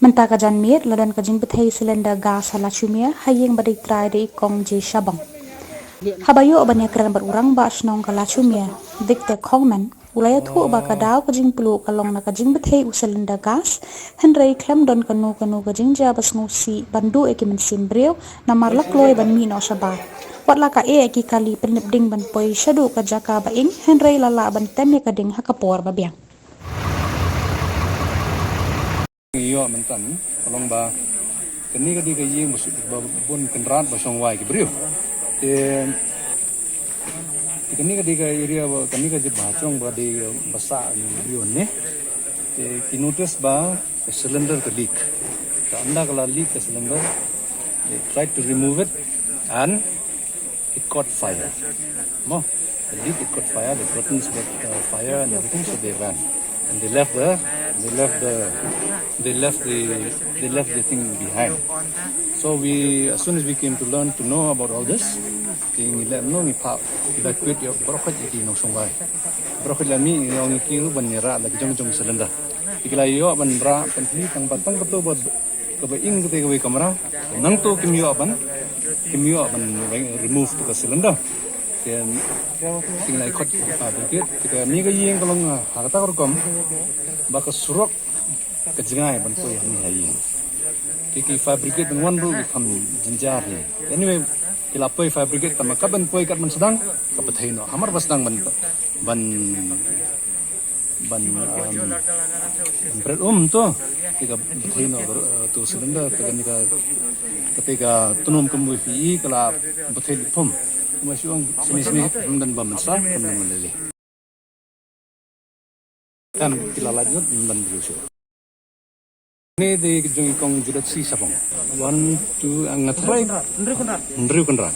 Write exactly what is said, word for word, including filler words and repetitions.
Mynta ka janmiet la don ka jingbthei cylinder gas ha Lachumia, ha ïing ba dei trai da i Kong J Shabong. Haba ïoh ban ïakren bad u Rangbah Shnong ka Lachumia, Victor Khongman, u la ïathuh ba ka daw ka jingpluh ka long na ka jingbthei u cylinder gas, hynrei khlem don kano kano ka jingjia ba sngewsih ban duh ïa ki mynsiem briew, namar la kloi ban mih noh shabar. Wat la ka eh ïa ki kali pynlip ding ban poi shaduh ka jaka ba ing, hynrei la lah ban tem ïa ka ding ha ka por ba biang. Ïoh mynta ka long ba kane ka dei ka ïing ba bun kynrad ba shong wai ki briew. Te kane ka dei ka area ba kane ka jaka ba shong ba dei ba sah ki briew ne. Te ki notice ba ka cylinder ka leak. Ka ynda ka la leak ka cylinder, they tried to remove it and it caught fire. Mo, the lid, it caught fire, the curtains got uh, fire and everything, so they ran. And they left the, they left the, they left the, they left the thing behind. So we, as soon as we came to learn to know about all this, te ngi leh noh ngi phah evacuate ïa baroh kawei ïa ki nongshong wai. Baroh kawei la mih ngi ong ïa ki ruh ban ïarah la ki jong jong cylinder. Te ki la ïoh ban rah pynthni tang ba tang kato ba kaba ing kata kawei kamra. Nangto kim ïoh ban, kim ïoh ban remove to ka cylinder. Te ngi la khot fire brigade, te kane ka ïing ka long ha kata ka rukom ba ka surok ka jngai ban poi hangne ha ïing. Te ki fire brigade ban wan ruh ki kham jynjar hi. Anyway, ki la poi fire brigade, tang ba kat ban poi kat ban sdang ka bthei noh. Hamar ba sdang ban, ban ban, um, bret um to, te ka bthei noh, uh, to cylinder, te kane ka, te ka tnum ka mui phi ka la bthei lipum. Kuma shu ong sini sini, ym don ba mynsa, ym don ba lele. Kan ki la lait noh, ym don briew shuh. Ni dei ka jong i Kong Juliet C Shabong. One, two, nga tharai hynriew kynrad.